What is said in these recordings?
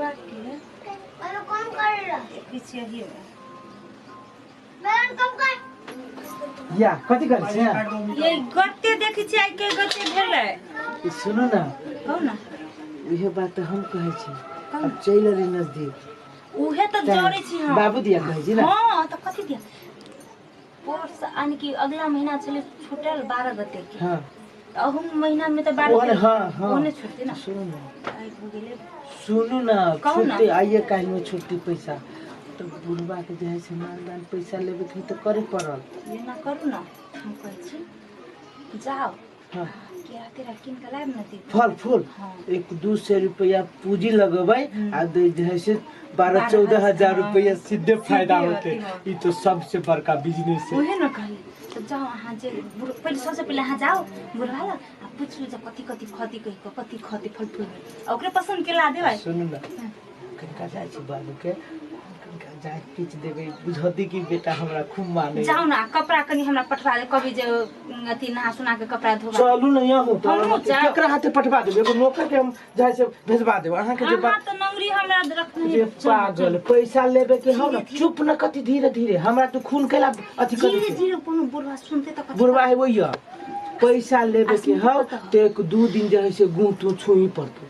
बुढ़बा के देखै छियै अहिए मे। या कथी करै छै ये गते देखै छियै आइ के गते भेलै। ई सुनू ने। कहू ने। इहे बात तऽ हम कहै छी, अब चलि अली नजदीक। उहे तऽ जरै छी हम। बाबू दिया कहै छी ने। हँ तऽ कथी दिया पोर्स यानी कि अगला महीना छलै छूटल 12 गते के। हाँ। तऽ अहू महीना में तऽ 12 ओहने, गते। हाँ, हाँ। ओहने छूटतै ने। सुनू ने। आइ भऽ गेलै। सुनू ने। कहू ने। छुट्टी आइए काल्हि में छुट्टी पैसा तऽ बुढ़बा के जे है से मानदान पैसा लेबे के तऽ करे पड़ल। एना करू ने, हम कहै छी जाउ। हाँ। केरा तेरा कीन के लायब ने दीदी। फल फूल। हाँ। 1-2 सौ रुपया पूंजी लगेबै आ दे जे है से 12 12 14 हजार हाँ। रुपया सीधे फायदा सीधे होते। होते, हाँ। ई तो सबसे बड़का बिजनेस है। उहे न कहली तऽ जाउ अहाँ जे पहिले सबसे पहिले अहाँ जाउ बुढ़वा लग आ पुछू जे कथी कथी खती कहि कऽ कथी खती फल फूल आ ओकरे पसंद के ला देबै। सुनू ने, कनिका जाइ छी बाबू के कनिका जाइ पीच देबै, बुझती कि बेटा हमरा खूब माने। जाउ ने, आ कपड़ा कनि हमरा पठवा दे कभी जे अथी नहा सुना के कपड़ा धोबा। चलू ने यहूँ तो। हमहूँ जाउ। केकरा हाथे पठवा देबै? एगो नौकर के हम जाइ से भेजवा देब अहाँके जे अहाँ बात। तऽ नौकरी हमरा रखने रे पागल, पैसा लेबे के हो ने, चुप न। कथी धीरे धीरे? हमरा तू खून कैला अथी कर धीरे धीरे, कोनो बुढ़वा सुनते तऽ कथी? बुढ़वा है वही है। पैसा लेबे के हो तो 1-2 दिन जे है से गुह तू छुही पड़तो।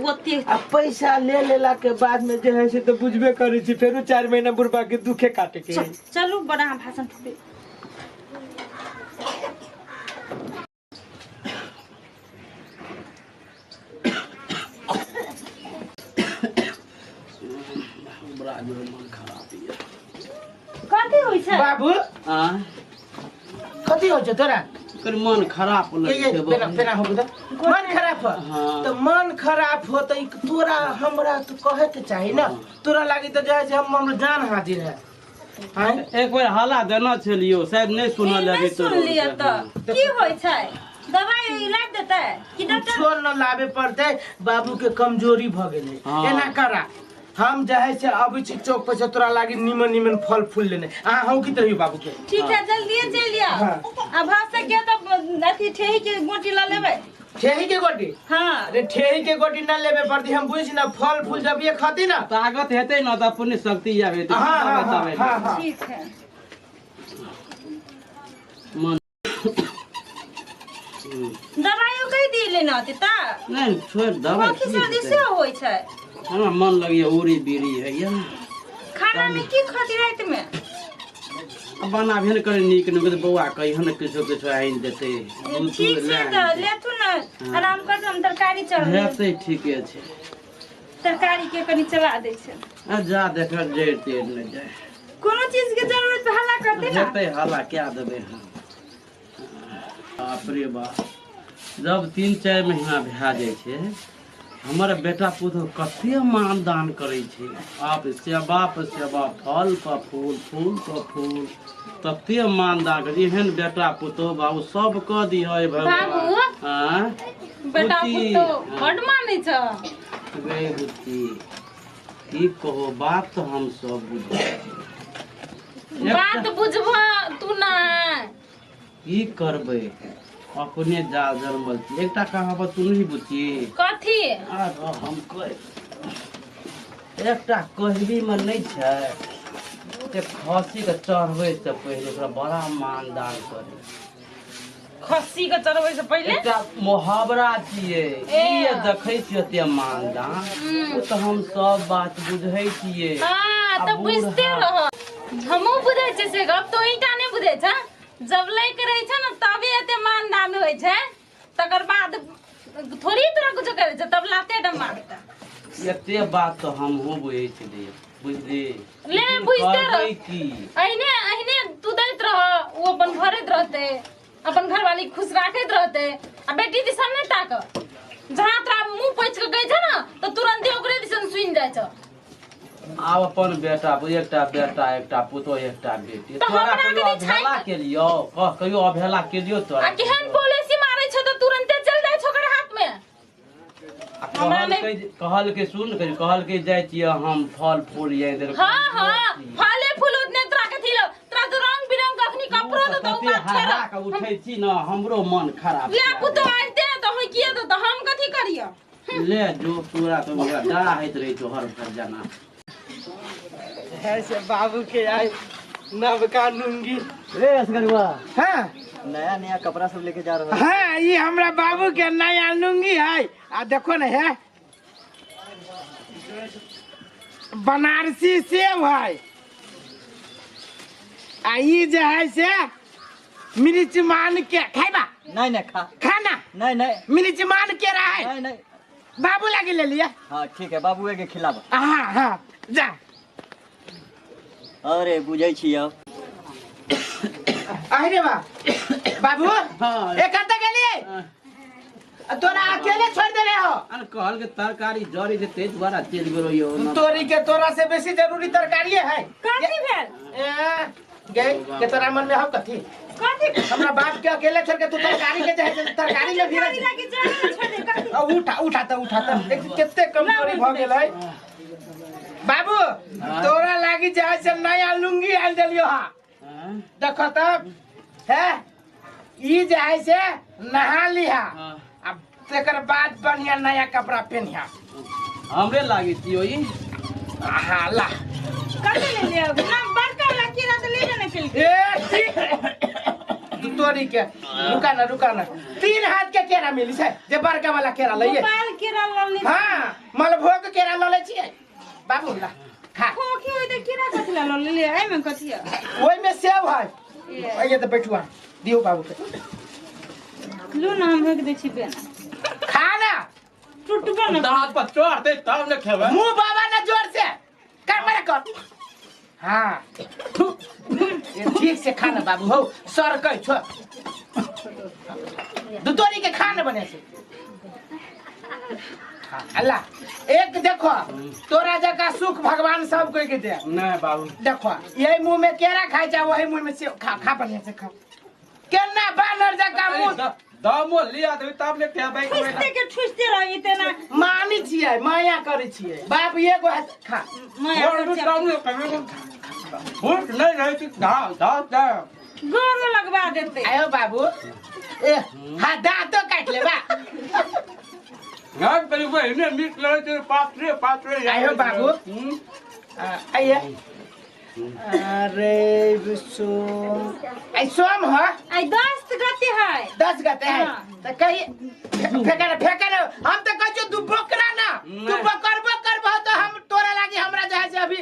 ओते आ पैसा ले लेला के बाद में जे है से तो बुझबे करै छी, फेरो 4 महीना बुढ़बा के दुखे काटे के है। चलू, बड़ा अहाँ भाषण ठोके। बड़ा जोर मन खराब यऽ। कथी होइ छै? बाबू। आँ? कथी होइ छै तोरा? कर मन खराब ये लगै ये छै। पेना पेना हो गेल, मन खराब हो। हाँ। तो मन खराब हो तो तोरा हमरा तो कहे के चाही ना। तोरा लागी तो जे है से हम हमर जान हाजिर है आँय? एक बेर हल्ला देना छलियो, शायद नहीं सुनल नहि हेबै। सुनलियै तऽ की होइ छै? दवाई ला देतै कि डॉक्टर? कुछो न लाबे पड़तै, बाबू के कमजोरी भ गेलै। हाँ। एना करा, हम जे है से अबै छी चौक पर से तोरा लागी निमन निमन फल फूल लेने। अहाँ हूँ की रहियो बाबू के। ठीक है, जल्दिए चलि आउ। हाँ। आ भऽ सके तऽ अथी ठेही के गोटी लऽ लेबै। ठेही के गोटी? हाँ। अरे, ठेही के गोटी न लेबे पड़ती, हम बुझ ना फल फूल जब ये खाती ना ताकत हेतै ने तऽ अपने शक्ति आबे। हाँ। ठीक है। मन दवाइयो कहि दी लेने होतै तऽ। नहीं, छोड़ दवाइ। खोखी की सर्दी हेतै? सेहो होइ छै। हमरा मन लगैया उड़ी बीड़ी हैया। खाना में की खाती राति में? आ बनाबे ने करे नीक नीक, बौआ कहियो ने किछो किछो आनि देतै, दूध ठीक तूध छै लए तऽ आनि लेथु ने, आराम कर, हम तरकारी चढ़ हेतै, ठीके छै। तरकारी के कनि चला दै छै। आ जा देख, जड़ि तेड़ नहि जाय। कोनो चीज के जरूरत हल्ला करते ना। हेतै, हल्ला क्या देबै हम। बाप रे बाप, जब 3-4 महीना भए जाइ छै, हमर बेटा पुतहु कते मान दान करै छै। आप सेवा पर सेवा, फल पर फूल, फूल पर फूल, तते मान दान करै। एहन बेटा पुतहु बाबू सब कऽ दिह भगवान। बाबू। आँय? बेटा बुच्ची, पुतोह बड मानै छ। गे बुच्ची, की कहो, बात तऽ हम सब बुझै छी। बात बुझब तू ना। की करबै, अपने जा जन्मल छी। एकटा कहावत सुनही बुच्ची? कथी? आर हम कह एकटा कहबीमे नहि छै जे खस्सीके चढ़बै से पहिले ओकरा बड़ा मानदान करै। खस्सी के चढ़बै से पहिले? एकटा मुहावरा छियै। ए। ई जे देखै छियै ओते मानदान, ओ तऽ हम सब बात बुझै छियै। हाँ आ तऽ बुझते रह, हमहूँ बुझै छियै से गप, तू ईटा नहि बुझै छ। जब लै के रहै छै ने तबे एते मानदान होइ छै, तकर बाद थोड़ी तोरा कुछो करै छै, तब लाते डम मारता। एते बात तऽ हमहूँ बुझै छलियै, बुझली? ले, लेकिन बुझते रह। करबै की? अहिने अहिने तू दैत रह, ओ अपन भरैत रहतै, अपन घरवाली खुश राखैत रहतै आ बेटी दिसन नहि ताक। जहाँ तोरा मुँह पोछि के गई छै ने तऽ तुरन्ते ओकरे दिसन सुनि जाइ छै। आब अपन बेटा, एकटा बेटा, एकटा पुतोह, एकटा बेटी। तऽ तोरा हमरा कहियो कनि छाइ- अवहेला केलियौ? कह, कहियो अवहेला केलियौ तोरा? आ केहन पॉलिसी मारै छै तऽ तुरन्ते चलि जाइ छै ओकर हाथ में। आ हमरा नहि- कहलकै, कहलकै, सुन, कहलकै जाइ छियै हम फल फूल आनि देलकै। हाँ हाँ, फले फूल उतने तोरा कथी लो? तोरा तो रंग बिरंग के अखनी कपड़ो दे तो तते बात छोड़। हरा के उठै छी ने, हमरो मन खराब ले भए पुतो आनिते तऽ होय किए तऽ हम कथी करियो? ले जो पूरा तो हमरा डराहैत रहै छौ हर भर जाना। ऐसे बाबू के आए नवका लुंगी। रे असगरुआ, हाँ, नया नया कपड़ा सब लेके जा रहा है। हाँ, ये हमरा बाबू के नया लुंगी है। आ देखो ना, है बनारसी सेब है। आ ई जे है से मिर्च मान के खाइबा? नहीं नहीं खा। खाना नहीं नहीं। मिर्च मान के रहा है। नहीं नहीं, बाबू लागे ले लिया। हाँ ठीक है, बाबू के खिलाबा। हाँ हाँ जा। अरे बुझै छी अब। अरे बा बाबू, हाँ। ए कत गेलिए? तोरा अकेले छोड़ दे रहे हो। अरे कहल के तरकारी जरी से तेज द्वारा चलि गेलो यो। तोरी के तोरा से बेसी जरूरी तरकारी है। कथी भेल? ए गए के तोरा मन में हो कथी? कथी? हमरा बाप के अकेले छोड़ के तू तरकारी के जाए तरकारी ले फिरे। तरकारी लागी जाए छोड़ दे कथी? आ उठा उठा त उठा त, देख कते कमजोरी भ गेल है बाबू। तोरा लागी जाए से नया लुंगी आल देलियो। हा देखो तब है ई जाए से नहा लिहा, अब तेकर बाद बढ़िया नया कपड़ा पहनिहा। हमरे लागी छियो ई। हाँ ला कथी ले लियो ना बड़का वाला कीड़ा त ले जाने के लिए। ए तोरी के रुका ना रुका ना, 3 हाथ के केरा मिली छै जे बड़का वाला केरा लइए। गोपाल केरा ललनी। हाँ मलभोग केरा लले छियै बाबू, ला खा। खोखी होय त केरा कथी ला लले ले? एमे कथी है? ओइ में सेब है। आइए त बैठुआ दियो बाबू के। लू ना हम भेज दै छी बेना। खा ना टूटबो ना। दांत पर चढ़ते तब ने खेबै। मुंह बाबा ना जोर से कर मरे कर। हाँ ये ठीक से खाना बाबू हो सर कह छो दुतोरी के खाना बने से। हाँ, अल्लाह एक देखो तोरा जका सुख भगवान सब कोई के दे। नहीं बाबू देखो यही मुंह में केरा खाई जा वही मुंह में सेब खा खा बढ़िया से खा। केना बानर जका मुंह दमो लिया देबै तब ने खेबै। ठुसते के ठुसते रही तेना मानी छियै माया करै छियै बाप एगो हाथ खा। माया करै छियै। भूख नहीं रहै छै दांत गोरो लगवा देते। आयो बाबू ए हाँ दांतो काट लेबा। ना करी बहिने मीट लगे छै पात्रे पात्रे। आयो बाबू आइए। अरे सोम आई सोम ह आई 10 गते है। 10 गते है त कही फेकर फेकर हम त कहै छियौ तू बकरा ना तू बकरबो करबो त हम तोरा लागी हमरा जे है से अभी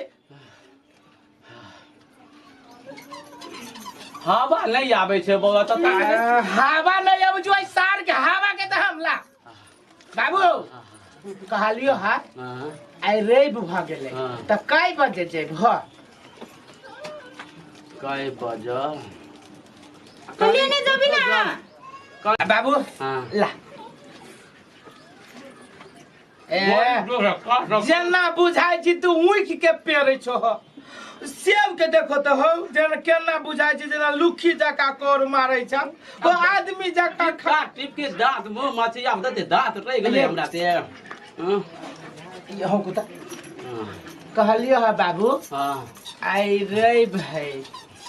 हवा नहीं आबै छै बौआ त हवा नहीं आबै छै सार के हवा के त हम ला बाबू कहलियो हा आई रवि भ गेलै त कै बजे जेबहो? कै बजे लेने जेबी ना बाबू? ला ए जेना बुझाइ छी तू ऊख के पेरै छो। सेब के देखो तो हो जेना केना बुझाइ छै जेना लुखी जका कोर मारै छ ओ आदमी जका खा टिप के दांत मुंह मछिया में दे दांत रहि गेलै हमरा से। हो कुता कहलियो हा बाबू। हां आई रवि है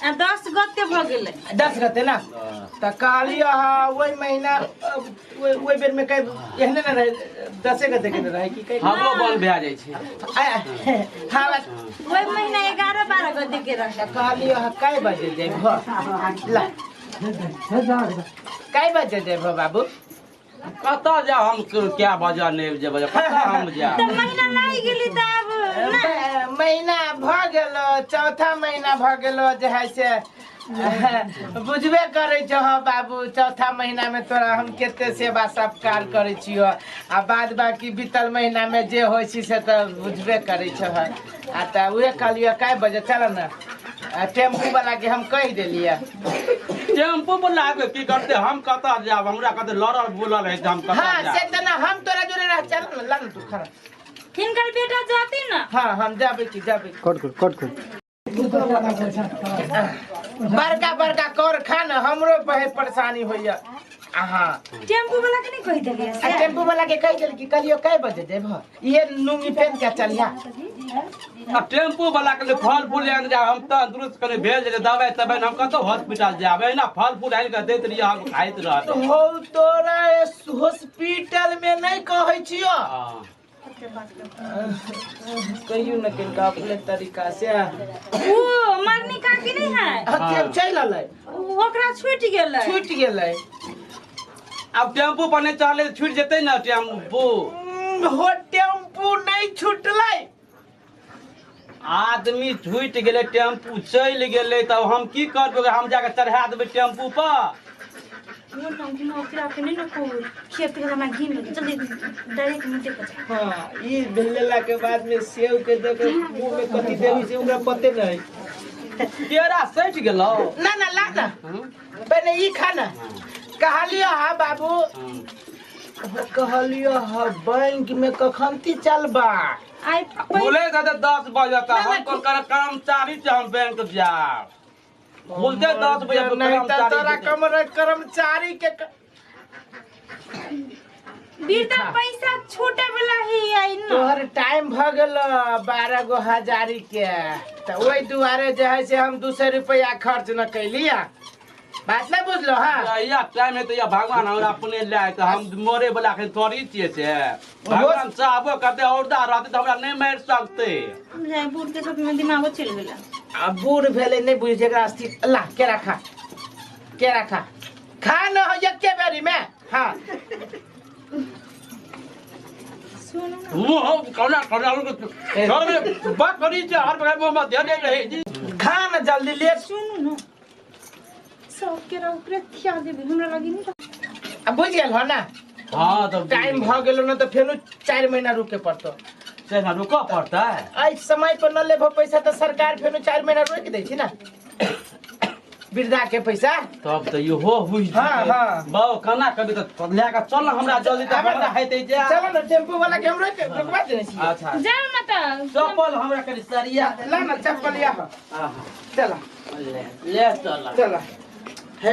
आ 10 गते भ गेलै। 10 गते ना त कहलियो हा ओइ महीना ओइ बेर में कै एहने ना रहे 10 गते के रहे की कै हमरो बल भए जाइ छै। हां ओइ महीना 11 12 गते के रहे। कहलियो हा कै बजे जेबहो? ला कै बजे जेबहो बाबू? कतऽ जाउ हम क्या बजे नहि जेबै कतऽ हम जाउ? त महीना लागि गेली त अब ना महीना भ गेलो चौथा महीना भ गेलो जे है से बुझबे करै छो बाबू। चौथा महीना में तोरा हम कते सेवा सत्कार करै छियो आ बाद बाकी बीतल महीना में जे होइ छी से त बुझबे करै छो। आ त उहे कहलियो कै बजे चल ना टेम्पू वाला के हम कहि देलियै। टेम्पू वाला के की करते हम कतऽ जाब? हमरा कतऽ लड़ल बोलल है हम कतऽ हां जाब? से त ना हम तोरा जोरे रह चल ना ला तू खड़ा हिनकर बेटा जाती ना। हां हम जाबै छी जाबै। कट कर कट कर बड़का बड़का कर खा ना हमरो बहे परेशानी होइया। हाँ टेम्पू वाला के नहीं कहि देलियै आ से टेम्पू वाला के कहि देल कि कहलियो कै बजे देब ये लुंगी पहन के चलिया आ टेम्पू वाला के फल फूल आनि जाब हम तंदुरुस्त कने भेज देले दवाई तबाई हम कतौ हॉस्पिटल जाब एना फल फूल आनि के दैत रहियै हम खाइत रहब हो तोरा हॉस्पिटल में नहीं कहै छियो हाँ। कहियो न किनका अपने तरीका से ओ मरनी काकी नहीं है अथी चलि अलै ओ ओकरा छूटि गेलै छूटि गेलै आब टेम्पू पर नहि चढ़ले तऽ छुटि जेतै ने टेम्पू हो टेम्पू नहीं छूटलै आदमी छुटि गेलै टेम्पू चलि गेलै तब हम की करबै हम जाके चढ़ा देबै टेम्पू पर मोन ना घिन ओकरा के नहीं न को खेत के हमरा घिन लगे जल्दी डायरेक्ट मुंह पे जा हाँ ई लेला के बाद में सेव के दे के मुंह में कथी देबी से ओकरा पते नहीं केरा सटि गेलौ ना ना ला ना पहले ई खा ना कहलियो हा बाबू कहलियो हा बैंक में कखन ती चलबा आई बोले दादा 10 बजे तक ना, हम कोन कर कर्मचारी छै हम बैंक जाब बोलते 10 बजे पर नहीं तो कर्मचारी तोरा जेतै। कमर कर्मचारी के बीरदा पैसा छूटे वाला ही आई ना तोहर टाइम भ गेल 12 गो हजारी के तऽ ओहि दुआरे जे है से हम 200 रुपया खर्च न कैलिया बात नहीं बुझलो हाँ या टाइम है तो या भगवान हमरा अपने ले तऽ हम मरे वाला के थोड़ी छियै से भगवान चाहबो करते औरदा रहते तऽ हमरा नहीं मारि सकते जाय बूढ़ के सब में दिमागो चलि गेला आ बूढ़ भेलै नहीं बुझै छै एकरा स्थिति ला केरा खा केरा खा खा न हो एके बेरी में हाँ सुनू ना मुँह कौना कौना घर में बात करी छै हर बगल मुँह में ध्यान रहे जी खा न जल्दी ले सुनू ना सब केरा ओकरे खिया देबै हमरा लगी नहीं आ बुझ गेल हो ना हाँ तो टाइम भ गेलो ना तो फेनो 4 महीना रुके पड़तो से ना रुकऽ पड़तै एहि समय पर न लेबो पैसा तऽ सरकार फेनो 4 महीना रोकि दै छै ना वृद्धा के पैसा तब तऽ इहो हुइ हाँ, हाँ। बाउ केना कभी तऽ लए कऽ चल ना हमरा जल्दी तऽ हमरा हेतै जे चलो ना टेम्पू वाला के हम रोक रुकवा देने छियै अच्छा जाउ ना तऽ चप्पल हमरा कनि सरिया ला ना चप्पल या चल ले ले चल चल है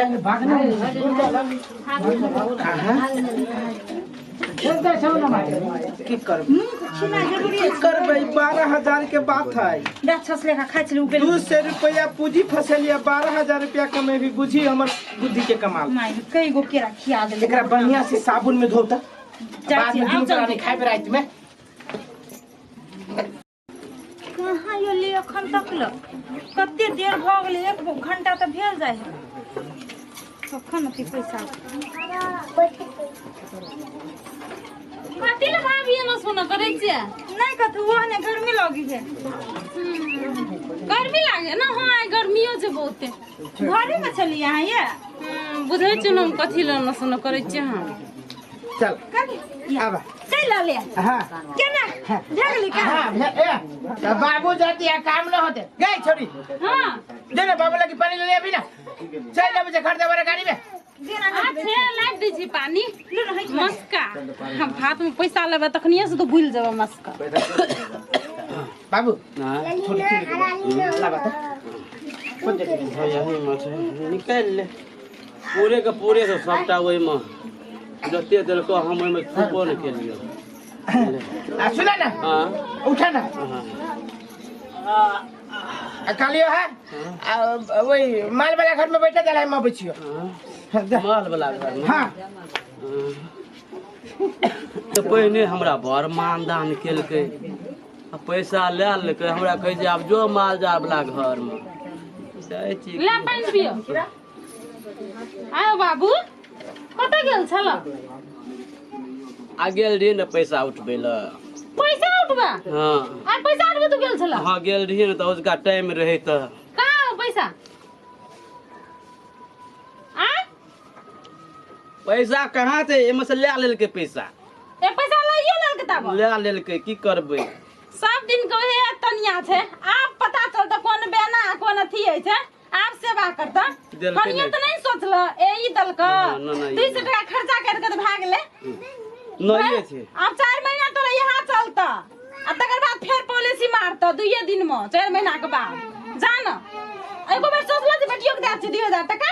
की करबै खिना जरूरी की करबै 12,000 के बात है राक्षस लेखा खाइ छलै उबेल 200 रुपया पूंजी फसेलिया 12,000 रुपया कमेबी बुझी हमर बुद्धि के कमाल माय कई गो केरा खिया देलै एकरा बढ़िया से साबुन में धोता जाइ बाद छी, में आब दुनू जल्दी। प्राणी खाइबे राति में कहाँ यो ले अखन तक ल कते देर भऽ गेलै 1 घंटा तऽ भेल जाइ है कखन अथी पैसा कथी लए भाभी एना सोना करै छियै नहीं कथू वो ने गर्मी लगी है गर्मी लागे ना हाँ आइ गर्मियो छै बहुते घरे में छलियै अहाँ ये बुझै छियै ने हम कथी लए एना सोना करै छियै हम चल कनी आब चलि रहले हाँ केना भए गेलै का हाँ ए तऽ बाबू जाती है काम न होते गई छोरी हाँ दे ना बाबू लगी पानी ले ले अभी ना चल जाबे जे खरीदे वाला गाड़ी में जेना अच्छे लाबि दै छी पानी लू ना हटि मस्का हम हाथ में पैसा लेबै तखनिये से तो भूलि जेबै मस्का बाबू हाँ थोड़ी थोड़ी ला बता कौन जगह यही में छै निकालि ले पूरे के पूरे से सबटा ओहिमे जते देलको हम ओहिमे छुपो नहि केलियो आ सुना ना हाँ उठा ना हाँ आ कहलियो है आ, वही माल वाला घर में बैठा चला हम अबै छियो हाँ। माल वाला घर में हाँ तऽ पहिने हमरा बड़ मानदान केलकै आ पैसा लए लेलकै हमरा कहै छै आब जो माल जाल वाला घर में जाइ छी ले पानि पियो आयो बाबू कतऽ गेल छल आ गेल रहियै ने पैसा उठबै लए पैसा उठबा हाँ आ पैसा उठबे तू गेल छल हाँ गेल रहियै ने तऽ उसका टाइम रहै तऽ कहाँ हो पैसा आ पैसा कहाँ छै एहिमे से लए लेलकै पैसा ए पैसा लइयो लेलकै तब लए लेलकै की करबै सब दिन के ओहे तनिया छै आब पता चलता कोन बेना कोन अथी होइ छै आब सेवा करता देलकै कनियो नहि। तऽ नहीं सोचल ए ई देलक ना, ना, ना, ई 200 टका खर्चा कर के तऽ भए गेलै नहिये छै आब 4 महीना तोरा यहाँ चलता आ तकर बाद फेर पॉलिसी मारता 2 दिन में 4 महीना के बाद जान एको बेर सोचल जे बेटियो के दै छै 2000 टका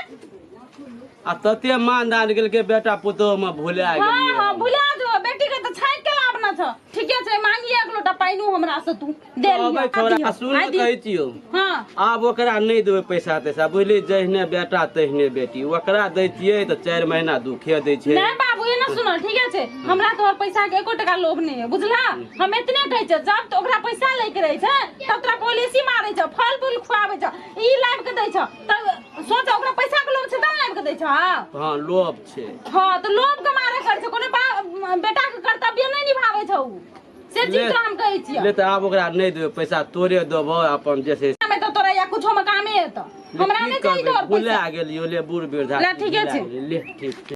आ तते मान दान केलकै बेटा पुतोह मे भुला हाँ गेलियै। हाँ भुला जो बेटी के तो छाइक के लाभ ना छ। ठीके छै, मांगी एक लोटा पाइनो हमरा से तू दे अबै लियो। खबरा आ सुन आइ दियो। कहै छियौ, हाँ आब ओकरा नहि देबै पैसा तैसा, बुझली? जहिने बेटा तहिने बेटी। ओकरा दै छियै तऽ 4 महीना दुखे दै छै। नहीं बाबू, ये ना सुनो, ठीक है छे, हमरा तोहर पैसा के एको टका लोभ नहीं है, बुझला? हम इतने कहै छे, जब तो ओकरा पैसा लै के रहै छै तब तोरा पॉलिसी मारै छै, फल फूल खुआबै छै, ई लाइब के दै छै, तब सोच ओकरा पैसा के लोभ छै तब लाइब के दै छै। हाँ हाँ लोभ छै। हाँ तो लोभ के मारे कर छै, कोनो बेटा के कर्तव्य नहीं निभाबै छै उ, से चीज तो हम कहै छियै। ले तऽ आब ओकरा नहि देबै पैसा, तोरे देबौ अपन जे छै। हमे तो तोरा या कुछो में कामे हेतौ, हमरा की नहीं चाहिए करबै, तोहर भुला पैसा। गेलियौ, ले बूढ़ वृद्धा ले, ठीके भुला छै। गेलियै। ले ठीक छै।